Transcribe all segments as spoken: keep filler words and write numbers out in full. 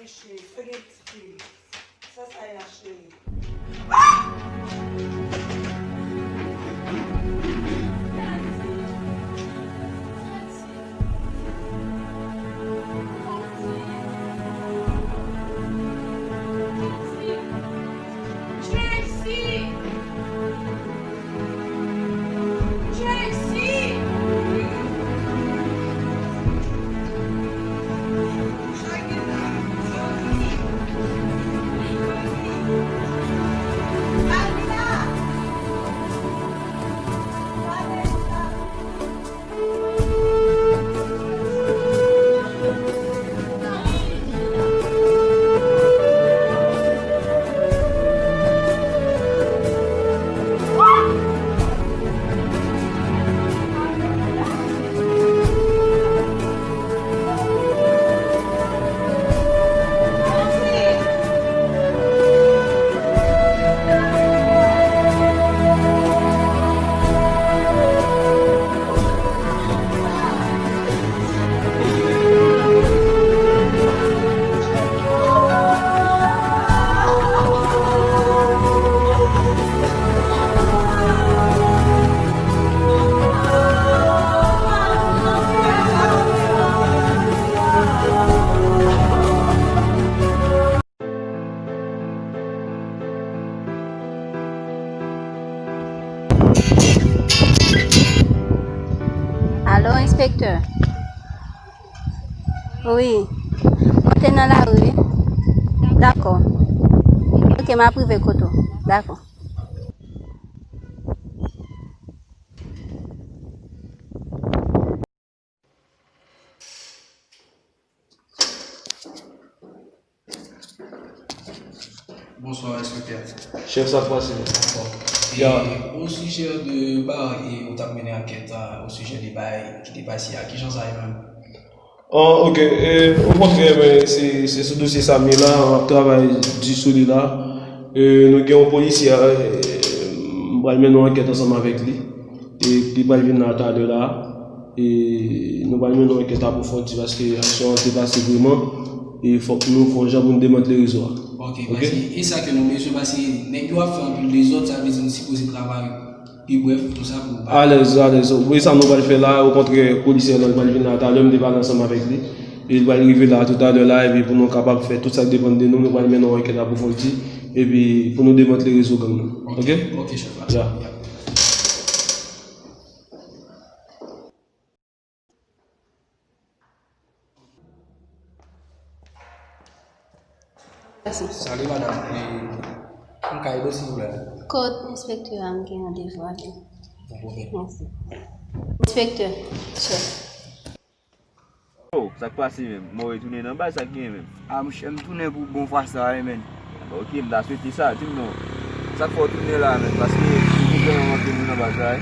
Cheri, sa gen ti fi. Sa, sa ye la, cheri? Alo, enspektè? Wi. Mwen te nan lari, wi. Dakò. Ok, m ap rive kote w. Dakò. Bonswa, enspektè. Chèf, sa k pase? Bonswa. E, ya, o sijè de bagay, e, ou t ap mennen ankèt a, o sijè de bagay ki te pase a, kijan sa ye menm? Ah, ok. E, okontrè, men, se, se sou dosye sa m ye la, m ap travay di sou li la. E, nou gen yon polisye, e, m pral mennen yon ankèt ansanm avèk li. E, li pral vin la talè la. E nou pral mennen yon ankèt apwofondi paske aksyon an te pase vrèman. E fòk nou fè yon jan pou nou demantle rezo a. Ok, ok? Paske e sa ke nou bezwen, paske nèg yo ap fè anpil dezòd, sa vle di nou sipoze travay pi brèf konsa pou. Alèz, alèz. Wi, sa nou pral fè la, okontrè, polisye an pral vin la talè, m te pale ansanm avèk li. E li pral rive la toutalè la, epi pou nou kapab fè tout sa k depann de nou, nou pral mennen yon ankèt apwofondi, epi pou nou demantle rezo gang nan. Ok? Ok, chèf la. Ya. Mèsi. Salut madame. E, m ka ede w silvouplè? Kot enspektè a, m gen randevou avè l. Bon, ok. Mèsi. Enspektè, chèf. Oh, sa k pase menm? Mwen retounen nan baz, sa k genyen menm? Ah, monchè, m tounen pou bon fwa sa a, wi, menn. Ah, ok, m ta swete sa, di m non. Sa k fè w tounen la, menn? Paske m te gen yon rantre moun nan baz la, wi.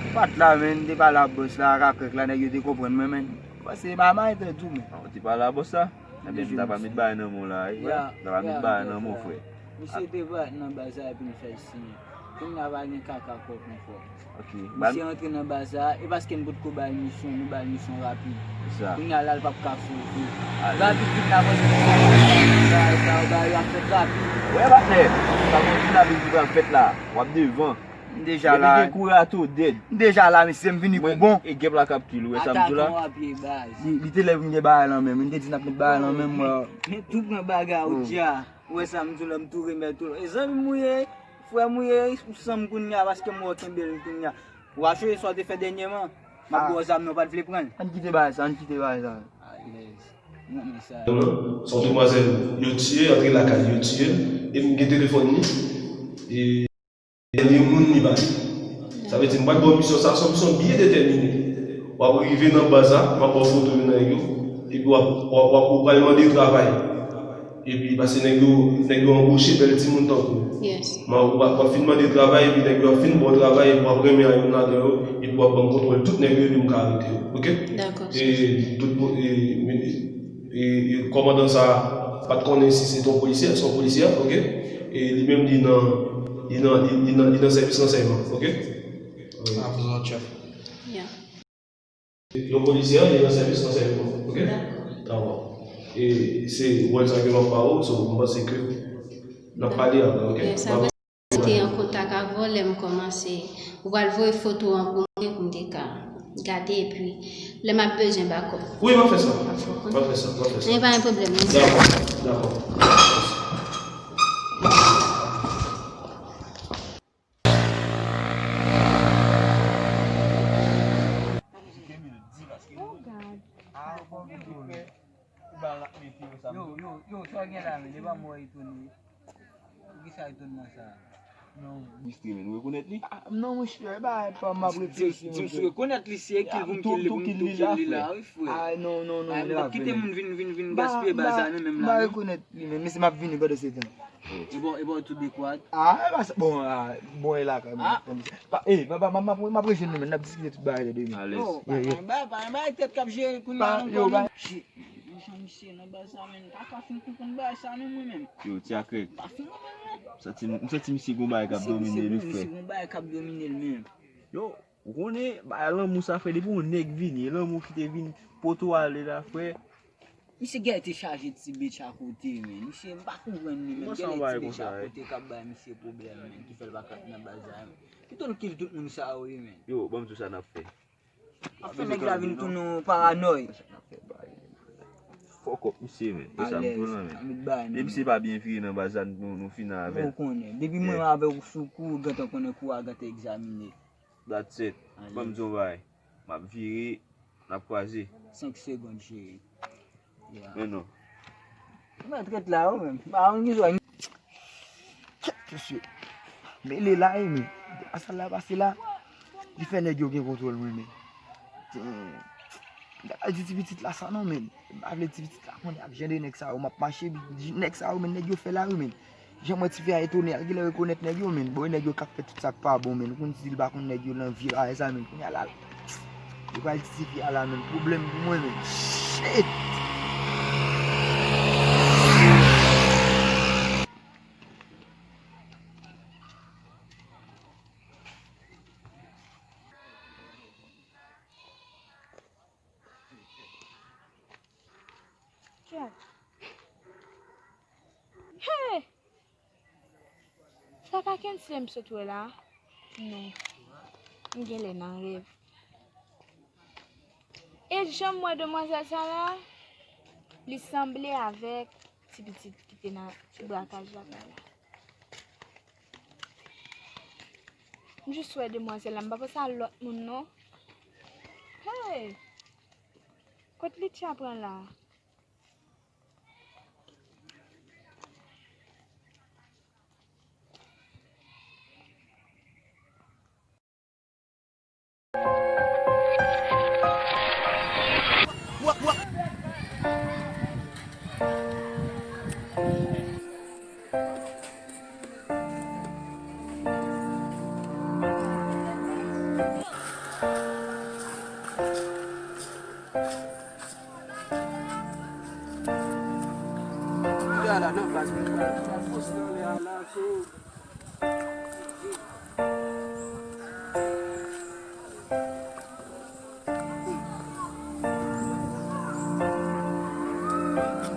M pa t la, menn, m te pale a bòs la, ak Akrèk la, nèg yo te konprann mwen, menn. Paske pa mal te di w, menn. Ah, w te pale a bòs la? Ebyen, m ta pa met bagay nan men w la, wi. M ta pa met bagay nan men w, frè. Misye te parèt nan baz la epi m fè l siyen. Kounye a pa gen kaka kòk ankò. Ok. Misye rantre nan baz la, e paske n potko ba l misyon, nou ba l misyon rapid. Kounye a la, l p ap ka sove. Rapid vit la, mwen, sa, sa, sa, yo ba yo ap fèt rapid. Wè, patnè, sa konn dinamik ki pral fèt la, w ap devan. M deja la. Depi gen kouri a tou dèd. M deja la, mesye, m vini pou bon. E gèp la k ap tou l, ou wè sa m di w la? Atakan w ap ye baz. Li, li te lè pou m gen bagay lan men m, m te di n ap met bagay lan men m, mwen. Men tou pran bagay ou di a. Ou wè sa m di w la, m tou remèt ou. E zanmi m ou ye, frè m ou ye, ou san m kounye a, paske m wè w kenbe l kounye a. Ou a chonje sa w te fè dènyèman? M ap ba w zam nan, ou pa t vle pran l. Ann kite bagay sa, ann kite bagay sa. Alèz. M renmen sa. Non, non. Se yon demwazèl, yo tiye, antre lakay, yo tiye l. E m gen telefòn li. E dènye moun li bay. Sa vle di, m pral ba w misyon sa, se yon misyon byen detèmine. W ap rive nan baz la, m ap ba w foto youn nan nèg yo, epi w ap, w ap, w ap, ou pral mande travay. Epi, paske nèg yo, nèg yo anboche bèl timoun tankou w. Yes. M ap, w ap, w ap fin mande travay, epi nèg yo ap fin ba w travay, epi w ap renmen a youn ladan yo, epi w ap ban m kontwòl tout nèg yo, epi m ka arete yo. Ok? Dakò, chèf. E tout moun, e, e, e, e kòmandan sa a pa t konnen si se t yon polisyè, se yon polisyè, ok? E li menm, li nan, li nan, li, li nan, li nan sèvis ransèyman, ok? Wi. A, vous autres, chèf. Yeah. Yon polisyè, li nan sèvis ransèyman, ok? Dakò. Dakò. E se wòl sa ke m ap ba ou, so m panse ke n ap pale apre, oke? Yes, apre m te an kontak avè w, lè m kòmanse, ou pral voye foto an pou mwen, pou m te ka gade, epi lè m ap bezwen bakòp. Wi, m ap fè sa. M ap fè sa, m ap fè sa. Men pa gen pwoblèm, mèsi. Dakò, dakò. Oh God. Yo, yo, yo, sa w gen la, men, e pa mwen etone. Poukisa etonman sa? Non. Misye, men, nou rekonèt li? Ah, non, monchè, e ba, e pa m ap reflechi, monchè. Di m si w rekonèt li, si e kill pou m kill li, pou m tou kill li la, wi, frè. Ah, non, non, non, m pa kite moun vin, vin, vin gaspiye baz la, non, menm la, non. M pa rekonèt li, men, mesye, m ap vini pandan se tan. E bon, e bon, tou dekwat. Ah, e pa sa, bon, ah, bon, e la, kanmenm. Ah. Pa, eh, pa, pa, m ap, m ap rejwenn nou, men, n ap diskite tout bagay la demen. Alèz. Yo, pa, pa, pa, pa, pa, tèt k ap jere kounye a ankò, non. Shit. Men jan misye nan baz sa, menm, m pa ka fin konprann bagay sa non, mwen menm. Yo, Ti Akrèk. M pa fin konprann non. M santi, m santi misye gon bagay k ap domine li, frè. Misye gon bagay k ap domine l menm. Yo, ou konnen, bagay lanmou sa, frè, depi yon nèg vini, e lanmou ki te vin pote w ale la, frè. Misye genlè te chaje ti bitch akote, menm. Misye, m pa konprann li menm. Genlè ti bitch akote k ap bay misye pwoblèm, menm, ki fè l pa ka nan baz la, menm. Pito n kill tout moun sa yo, wi, menm. Yo, ban m di w sa n ap fè. Anfen, nèg la vin tounen yon paranòy. Fòk ap misye, men. E sa m tou lan, men. Depi se pa byen vire nan baz la, nou, nou fini avè l. Ou konnen. Depi mwen avè w sou kou, ou gentan konnen kou a gentan egzamine. That's it. Ban m di w yon bagay. M ap vire, n ap kwaze. Senk segonn, cheri. Yeah. Men non. Ou mèt ret la, ou menm. Pa konn ki zwa. Kèt, mesye. Mele la, wi, men. Depi sa la pase la, li fè nèg yo gen kontwòl mwen, men. Damn. M ta pral di ti pitit la sa non, men. M pa vle ti pitit la konnen ak jan de nèg sa yo. M ap mache, di nèg sa yo, men nèg yo fè la, wi, men. Jan m wè tifi a etone, al genlè rekonèt nèg yo, men. Bon, e nèg yo k ap fè tout sa k pa bon, men. Ou konn di l pa konn nèg yo nan vye bagay sa, men. Kounye a la, yo pral di tifi a la, men. Pwoblèm pou mwen, men. Shit! Kèt. Hey! Sa pa Kensley m sot wè la? Non. M genlè nan rèv. E jan m wè demwazèl sa la, li sanble avèk ti pitit ki te nan ti brakaj lakay la. M jis wè demwazèl la, m pa panse a lòt moun non. Hey! Kot Litya pran la?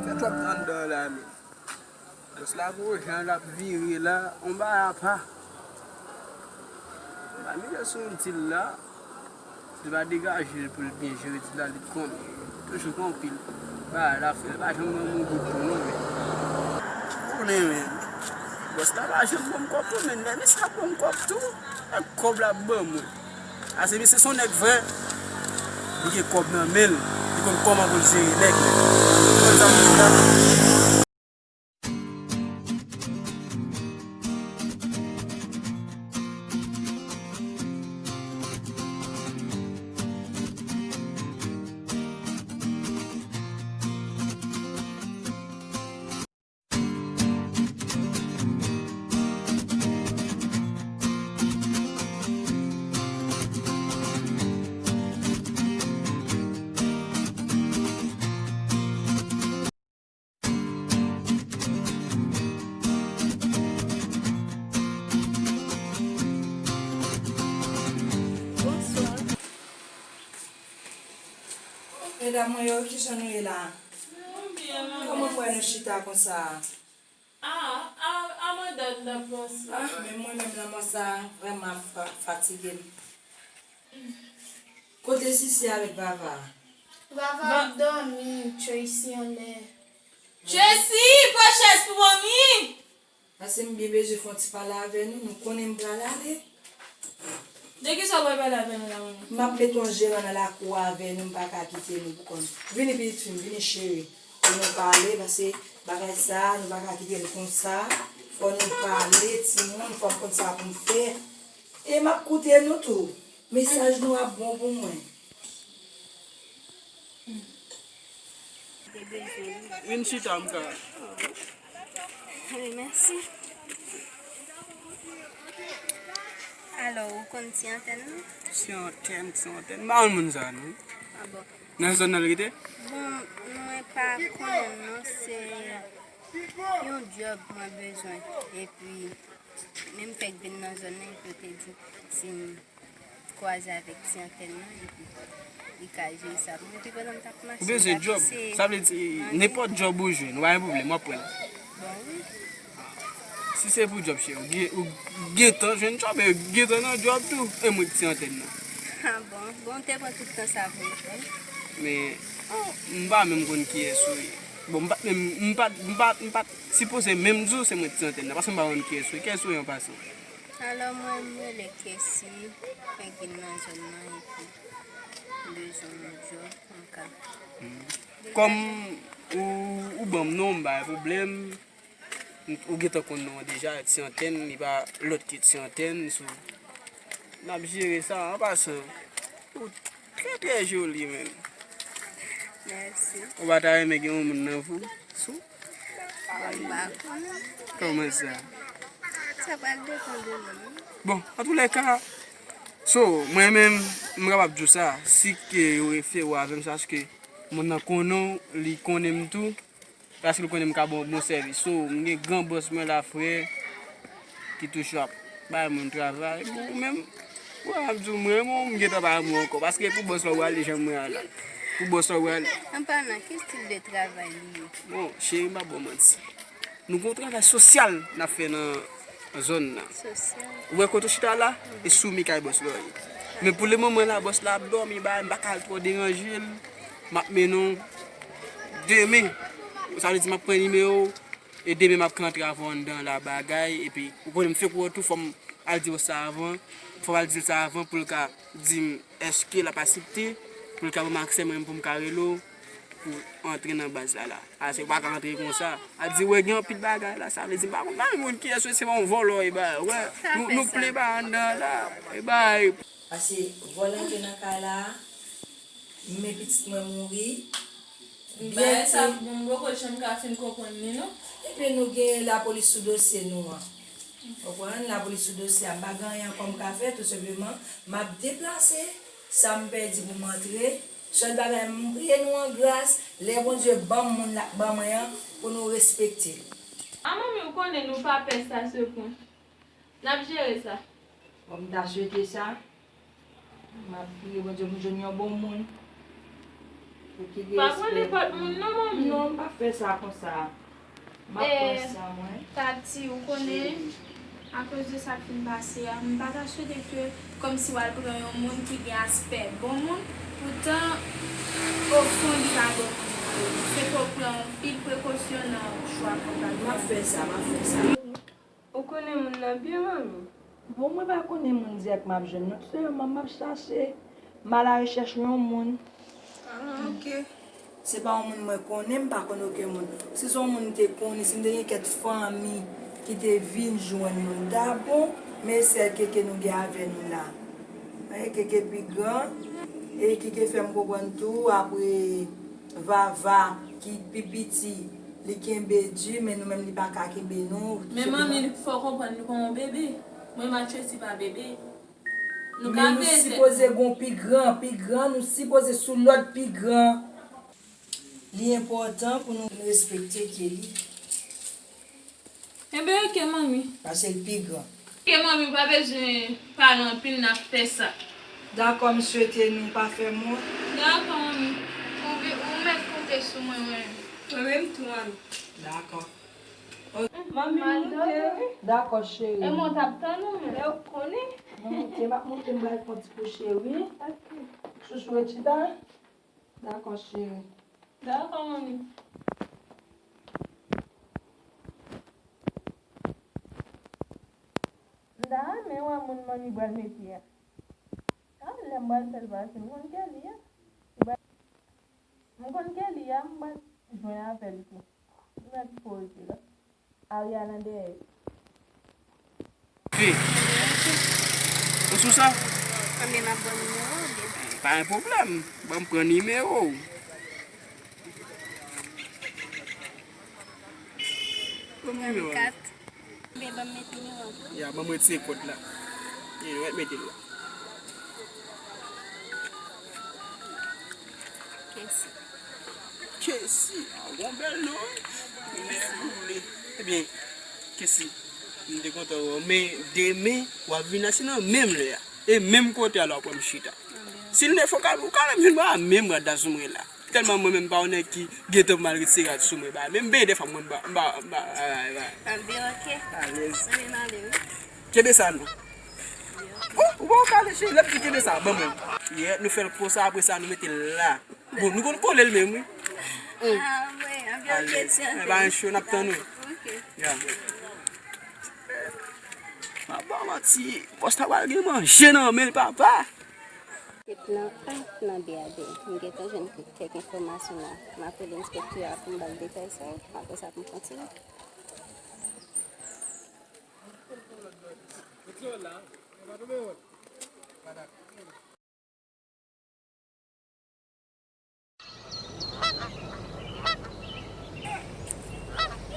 Fè twòp anndan la, men. Bòs la gon jan l ap vire la, on bagay apa. Ba misye sou yon dil la, li pa degaje l pou l byen jere dil la, li t konnen. Toujou gen anpil bagay l ap fè, li pa janm ban m yon goud tou non, men. Konnen, men. Bòs la pa janm ban m kòb tou, men nèg misye ap ban m kòb tou. Ak kòb l ap ban mwen. Ase misye se yon nèg vrè. Li gen kòb nan men l. Li konn kòman pou l jere nèg, men. Konn sa m di la. Bonswa. Medam mwen yo, kijan nou ye la? Nou byen, Wè nou chita konsa a. Ah, a, a mandat l ap lanse. Ah, men mwen menm lanmò sa a vrèman ap fa- fatige m. Kote Sisi avèk Vava? Vava ap dòmi, Tracy anlè. Tracy, pran chèz pou manmi! Paske m byen bezwen fè yon ti pale avè nou, nou konnen m pral ale. De kisa w pral pale avè nou la, manmi? M ap met yon jeran nan lakou a avè nou, m pa ka kite nou pou kont. Vini pitit fi m, vini cheri. Pou nou pale, paske bagay sa a, nou pa ka kite l konsa. Fò nou pale, timoun, fò m konn sa pou m fè. E m ap koute nou tou. Mesaj nou ap bon pou mwen. Vin chita m ka. Wi, mèsi. Alò, ou konn Ti Antèn nan? Ti Antèn, Ti Antèn. M pa konn moun sa non. Ah bon. Nan zòn nan l rete? Bon, mwen pa konnen l non, se yon djòb mwen bezwen. Epi, men m fèk vin nan zòn nan, epi yo te di si m kwaze avèk Ti Antèn nan, epi li ka jere sa pou mwen. Epi pandan m t ap mache, m gade se... Ou bezwen djòb? Sa vle di, nenpòt djòb ou jwenn, ou pa gen pwoblèm, w ap pran l. Bon, wi. Si se pou djòb, cheri, ou gen, ou gentan jwenn djòb, e gentan nan djòb tou, e mwen k Ti Antèn nan. Ah bon? Bon, ou te pran tout tan sa pou ou jwenn? Men, oh, m pa menm konn kiyès ou ye. Bon, m pa t menm, m pa t, m pa t, m pa t sipoze menm di w se mwen k Ti Antèn nan, paske m pa konn kiyès ou ye. Kiyès ou ye an pasan? Alò, mwen, m rele Kessy, mwen vin nan zòn nan, epi m bezwen yon djòb, m ka... Kòm ou, ou ban m non, m pa gen pwoblèm. Ou gentan konn non an deja, Ti Antèn, li pa lòt ke Ti Antèn, so, n ap jere sa. An pasan, ou trè, trè joli, menn. Mèsi. Ou pa ta renmen gen yon moun nan vi w, sou? Bon, m pa konnen. Kòman sa? Sa pral depann de nou, wi. Bon, antoulèka, so, mwen menm, m kapab di w sa, si ke yo refere w avè m, se paske moun nan konnen w, li konnen m tou. Paske l konnen m ka ba w bon sèvis. So, m gen gran bòs mwen la, frè, ki toujou ap bay moun travay. Bon, ou menm, ou wè m ap di w, m renmen w, m gentan pa renmen w ankò. Paske pou bòs la ou prale, jan m wè a la. Pou bòs la ou prale. An palan, ki stil de travay li ye? Bon, cheri, m p ap ba w manti. Nou gen yon travay sosyal n ap fè nan zòn nan. Sosyal. Ou wè kote w chita la? E sou mi kay bòs la w ye. Men pou lemoman la, bòs la ap dòmi, bay, m pa ka al twò deranje l. M ap mennen w demen. Sa vle di m ap pran nimewo w, e demen m ap ka antre avè w anndan la bagay, epi ou konnen m fenk wè w tou, fò m al di w sa avan, fò m al di l sa avan pou l ka di m èske l ap aksepte, pou l ka ban m aksè mwen menm pou m ka rele w pou antre nan baz la la. Paske ou pa ka antre konsa. Al di, wè, gen anpil bagay la, sa vle di m pa konn, m pa konn kiyès ou ye, se pa yon vòlò, e bay, wè, nou, nou plen pa anndan la, e bay. Paske vòlò antre nan kay la, men pitit mwen mouri. Bagay sa, m poko janm ka fin konprann li non. Ebyen nou gen lapolis sou dosye nou an. Konprann, lapolis sou dosye a. M pa gen anyen ankò m ka fè, tou senpleman, m ap deplase, sa m pèdi pou m antre. Sèl bagay, m priye nou an gras, lè Bondye ban m moun l ap ban mwen an, pou nou respekte l. A manmi, ou konnen nou pa pè sa se pwen. N ap jere sa. Bon, m ta swete sa. M ap priye Bondye pou m jwenn yon bon moun. Pou ki gen espè. Pa pran nenpòt moun non, manmi. Non, m p ap fè sa konsa. M ap pran san mwen. Tati, ou konnen, akoz de sa k fin pase a, m pa ta swete ke kòmsi w al pran yon moun ki gen aspè bon moun, poutan, ofon, li pa bon moun. Se pou w pran anpil prekosyon nan chwa konpay ou. M ap fè sa, m ap fè sa. Ou konnen moun nan byen, manmi? Bon, mwen pa konnen moun dirèk m ap jwenn non. Tou sèlman m ap chache, m alarechèch yon moun. Ah, ok. Se pa yon moun mwen konnen, m pa konn okenn moun. Si se yon moun m te konnen, si m te gen kèk fanmi ki te vin jwenn nou, m ta bon. Men sèl Keke nou gen avè nou la. Keke pi gran, e Keke fè m konprann tou, apre Vava, ki pi piti, li kenbe di, men nou menm li pa ka kenbe nou. Men manmi, fò w konprann, nou pa yon bebe. Mwen m ak Tracy pa bebe. Nou ka veye tèt nou. Men nou sipoze gen yon pi gran, pi gran, nou sipoze sou lòd pi gran. Li enpòtan pou nou respekte Kelly. Enben, oke, manmi. Paske l pi gran. Oke, manmi, ou pa bezwen pale anpil, n ap fè sa. Dakò, m swete nou pa fè mò. Dakò, manmi. Ou, ou mèt konte sou mwen, mwen. Mwen menm tou, manmi. Dakò. Manmi, m moute, wi. Dakò, cheri. E mwen t ap tann ou menm. Lè w konnen. Mwen moute, m ap moute, m pral pran ti kouche, wi. Ok. Chouchou, e chita. Dakò, cheri. Dakò, manmi. M ta renmen wè moun manmi pral mete a. A, lè m pral fè l pase, m konn kè li a. Li pral M konn ke li a, m pral jwenn avè l tou. M mèt poze la. Ariana dèyè. Fi, ou sou sa? Anben, m ap ban w nimewo w, byen. Pa gen pwoblèm. Ban m pran nimewo w. Ban m nimewo w. Trannkat. Byen, ban m met nimewo an tou. Ya, ban m retire kòd la. Ye, nou mèt mete l la. Kesi. Kesi, a, gon bèl non, wi. Nèboule. Ebyen, Kesi, m te kontan wè w. Men demen, w ap vin la, se nan menm lè a. E menm kote a la w ap wè m chita. Si l nèf, ou ka, ou ka menm vin ba menm rad la sou mwen la. Tèlman mwen menm m pa yon nèg ki gentan pou m al retire rad sou mwen ba. Menm benyen dèfwa mwen m ba, m ba, m ba, ba, ba. Anben, ok. Alèz. Anben, n ale, wi. Kenbe sa non. Oh, ou pa kale cheri, lè m di kenbe sa, ban mwen. Yeah, nou fè l konsa, apre sa, nou mete l la. Bon, nou konn kole l menm, wi. Ah, wi, anben, ok, ti anpil. Alèz. Anben, cho, n ap tann ou. Ok. Yeah. Pa ba manti, bòs la pral gen manje nan men l, papa. Se plan A, plan B a de. M gentan jwenn kèk enfòmasyon la. M ap rele enspektè a pou m ba l detay sa yo. Apre sa, pou m kontinye.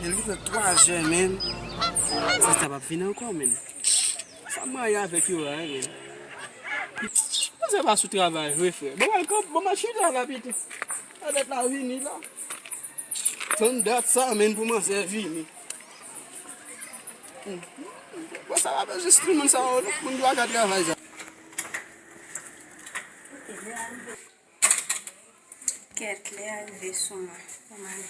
Men li fè twa zè, men. Sa, sa p ap vin ankò, men. Sa m rayi avèk yo a, men. Mwen se pa sou travay vre, frè. Bon, mwen kanpe, bon, mwen chita la pito. Avèk la vini la. Tann dat sa, men, pou manzè vini. Hmm. Bon, sa pa bezwen stri moun sa yo, non. Moun dwa ka travay sa. Kèt, lè a rive sou mwen. Bon, m ale.